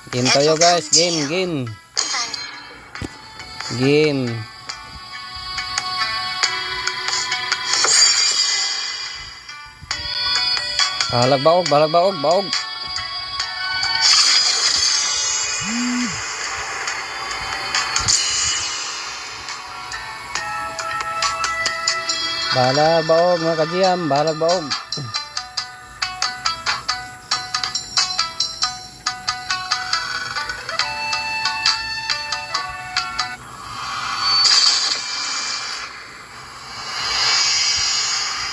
Game tayo, guys. Game, game. Game. Bahalag baog, bahalag baog, baog. Bahalag baog, mga kajiyam, bahalag baog.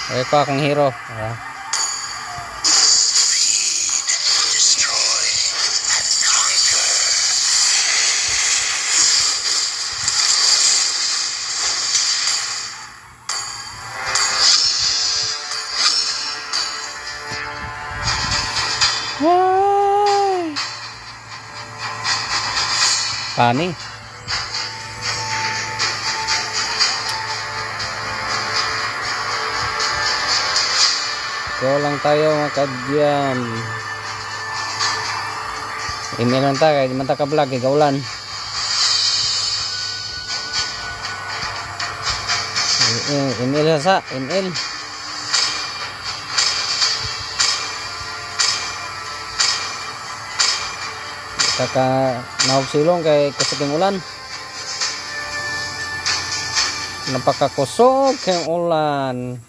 Okay pa akong hero. Ah. Destroy and conquer. Ay! Pani. Go lang tayo, mga kadyam. Email lang tayo, kahit di man ta ka-vlog, ikaw ulan. Email sa, email. Kaka nahog silong kay kusog yung ulan. Napakakusog kay ulan.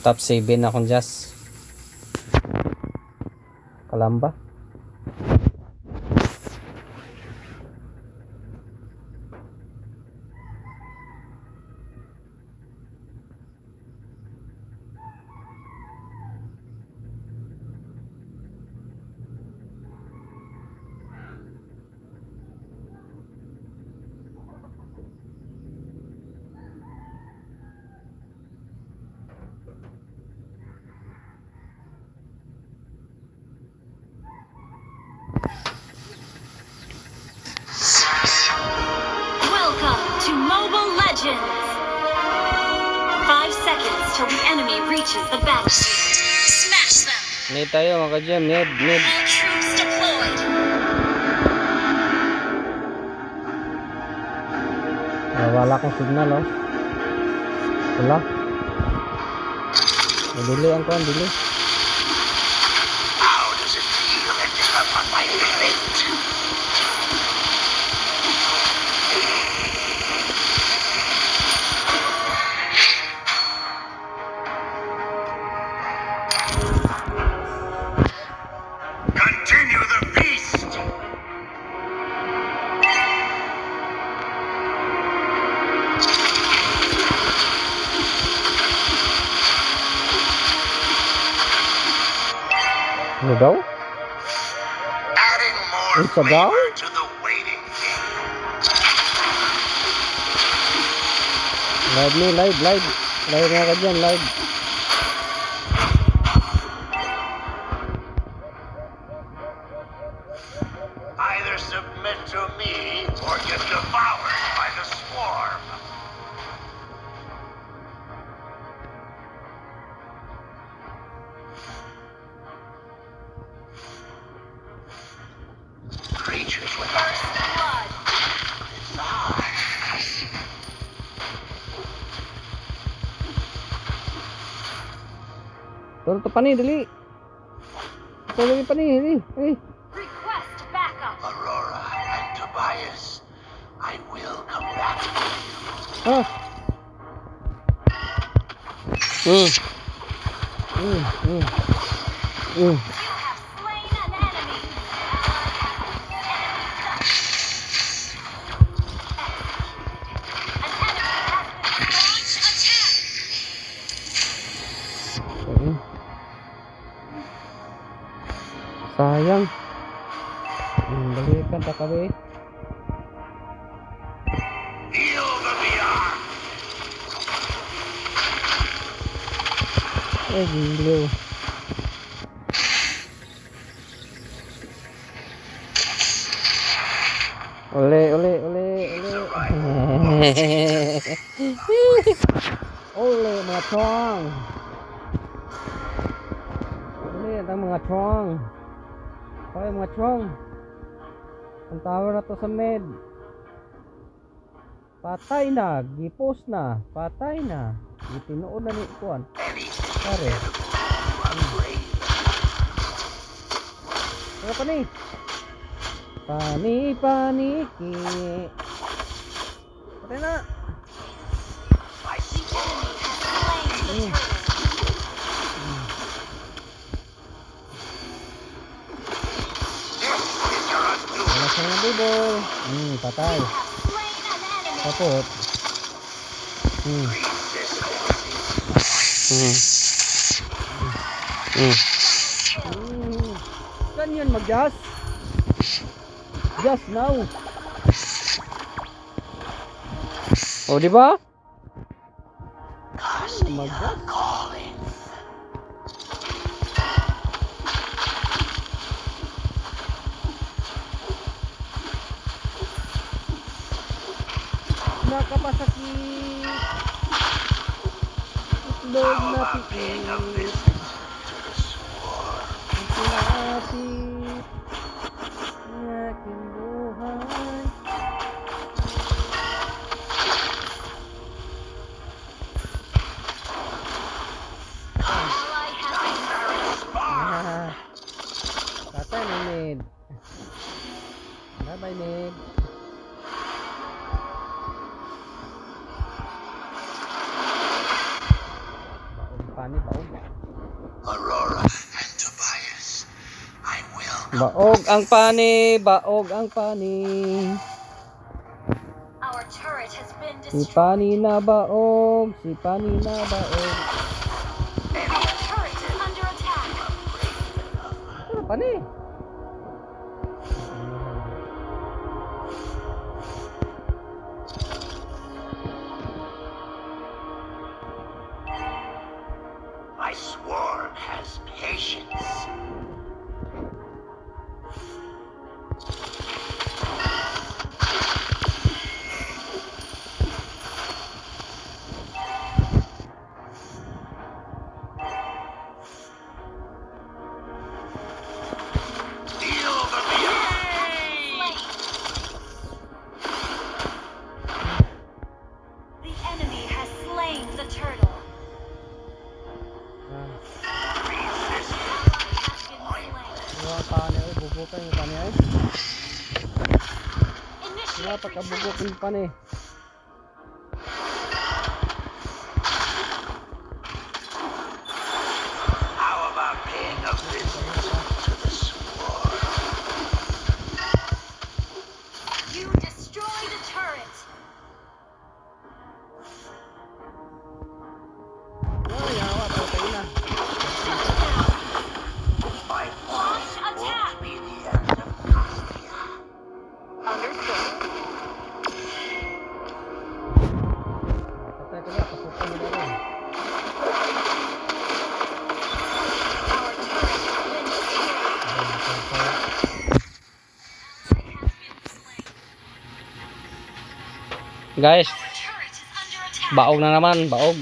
Top 7 akong just. Kalamba. Welcome to Mobile Legends! 5 seconds till the enemy reaches the battlefield. Smash them! Mid tayo, mga ka-gem. Mid, mid. All troops deployed! Ah, wala akong signal, oh. Wala. Dili ang kuan, dili. How does it feel ending up on my plate? Continue the feast! Ano daw? Adding more It's a doll? flavor to the waiting game. Live ni, live, live. Live, mga ka-gem, live. Either submit to me or get devoured by the swarm. Creatures with First blood! Eyes. Turo to pani, dili. Turo to pani, dili. Eh. Request backup! Aurora and Tobias, I will come back for you. Ah. You have slain an enemy! Enemy An enemy has been. Launch attack! Sayang. Balikan ta kabe. Ay, giliw. Uli, uli, uli, uli. Uli, mga chong. Uli, ang mga chong. Okay, mga chong. Ang tower na to sa med. Patay na, gipos na, patay na. Gitinuod na ni kuan. Anything Pare. edible to upgrade. Ano pa ni? Pani paniki. Patay na. My The swarm enemy has slain the turtle. This is your undoing. Wala siyang nabubol. Patay. You have slain an enemy. Kapot. Resistance is Ganyan mag-gas. Gas now. O, di ba? Costia calling. Nakapasakit. Itlog How na about paying a piit. visit to the swarm? Ang pinapit ng aking buhay. Ally has been slain. Ah, patay na mid. Bye-bye, mid. Baog pani, baog. Aurora and Tobias, I will Baog ang pani, baog ang pani. Our turret has been Si destroyed. pani na baog, si pani na baog. Our turret is under attack. Ano pani? My swarm has patience. Feel the Slain. The enemy has slain the turtle. Ah, resistance. Ally has been slain. wala pani ay, bubukan yung pani ay. Wala Initiate pagkabubok retreat. yung pani. How about paying a visit to the swarm? You destroyed a turret. Ay, yawa, patay na. Shut down. My Launch voice attack. won't be the end of Costia. Understood. Patay ka na, pasukan mo na rin. Our turret has been destroyed. Ay, patay. Ally has been slain. Guys, Our turret is under attack. baog na naman, baog.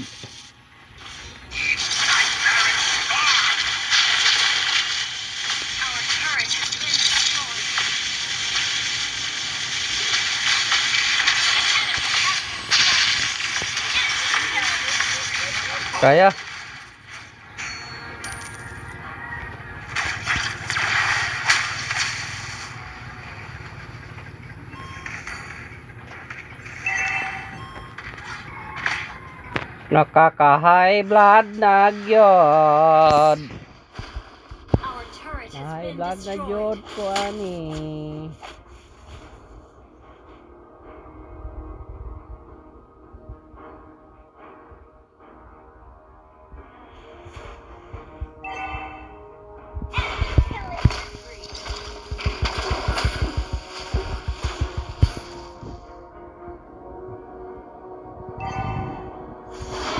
Our turret has been destroyed. An enemy has been slain. Kaya. Nakaka-high blood na gyud. Our turret has High been blood na destroyed. gyud ko ani. Enemy killing spree.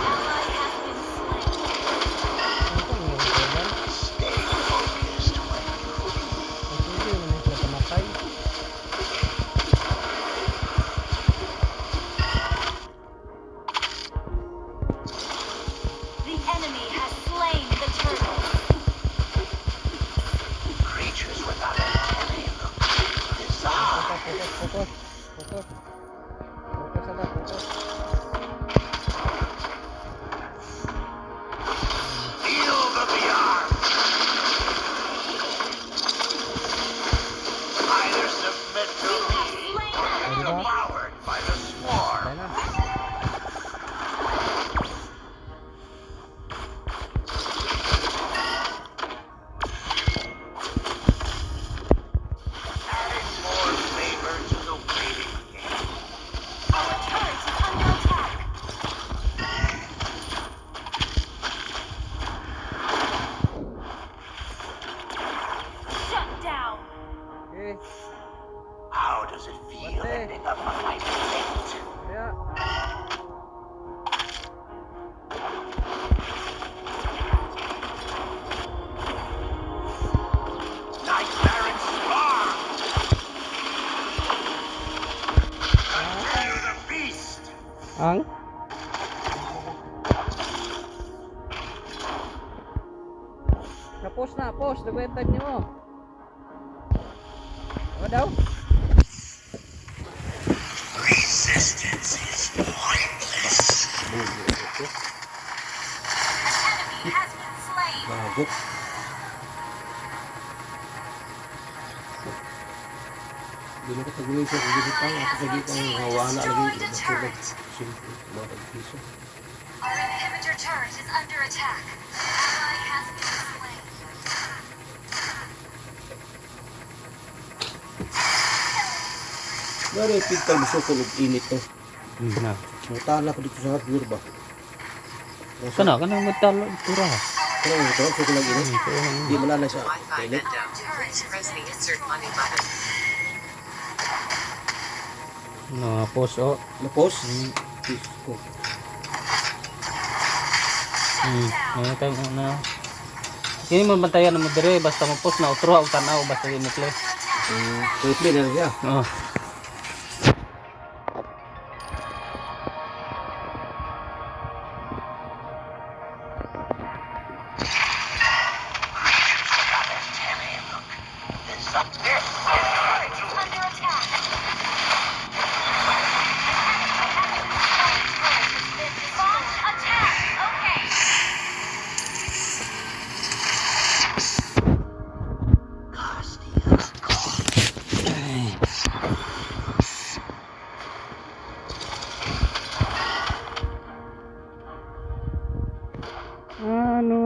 Ally has been slain. Focus. Focus. Focus na, focus. Feel the beyond. Either submit to You have me slain or an get enemy. devoured by the swarm. Tayo na. Adding more flavor to the waiting game. Our turret is under attack. Shut down. Okay. How does it feel Bante. ending up on my plate? Kaya. Nightmare Spark! Continue the feast! Ang? Na-post na, post. Nagwetag niyo mo. Ano daw? Resistance is pointless. An enemy has been slain. Bago. Di na katagulay siya kung gito Ally ako has sa been gitang team hawana lagi. destroyed a turret. Simple, mga tagpiso. Our inhibitor turret is under attack. Ally has been slain. Dari pintal mo sukol og init to. Na. Mutala ko dito sa hardware ba. Kana, kana magtalo. Tura. Kana mo to sukol og init. Di man na sa Wi-Fi init. bent down. Our turret has Press been the insert money destroyed. button. No, post oh. Na post. Diyos ko. Shut down. Ngayon tayo na. Kini mo bantayan mo dire basta mo post na utro og tanaw basta di mo play. Under attack. So play na siya. Oh. Rather tammy look. This up this is my Turret is doing. under attack. An enemy has been slain. Turret has been destroyed. Launch attack. Okay. Castia's gone. Ano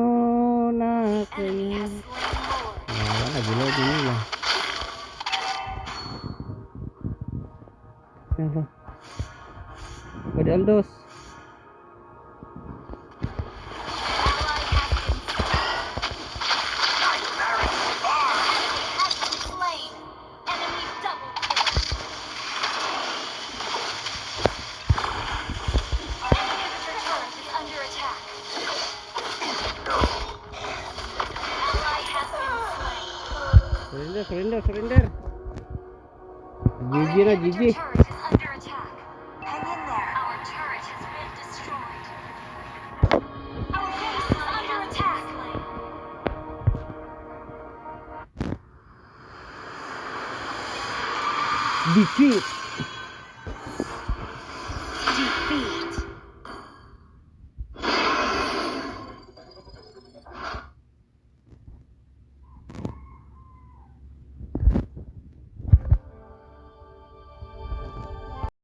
na Enemy has slain Lord. Wala na gulo din nila. Ano? Pwede Aldos. Ally has been Nightmare Spark! Enemy has been slain. Enemy double kill. Our inhibitor turret is under attack. Ally has been slain. Surrender, surrender, surrender. Our GG na, inhibitor GG. turret is under attack. Hang in there. Our turret has been destroyed. Our base is under attack. Defeat.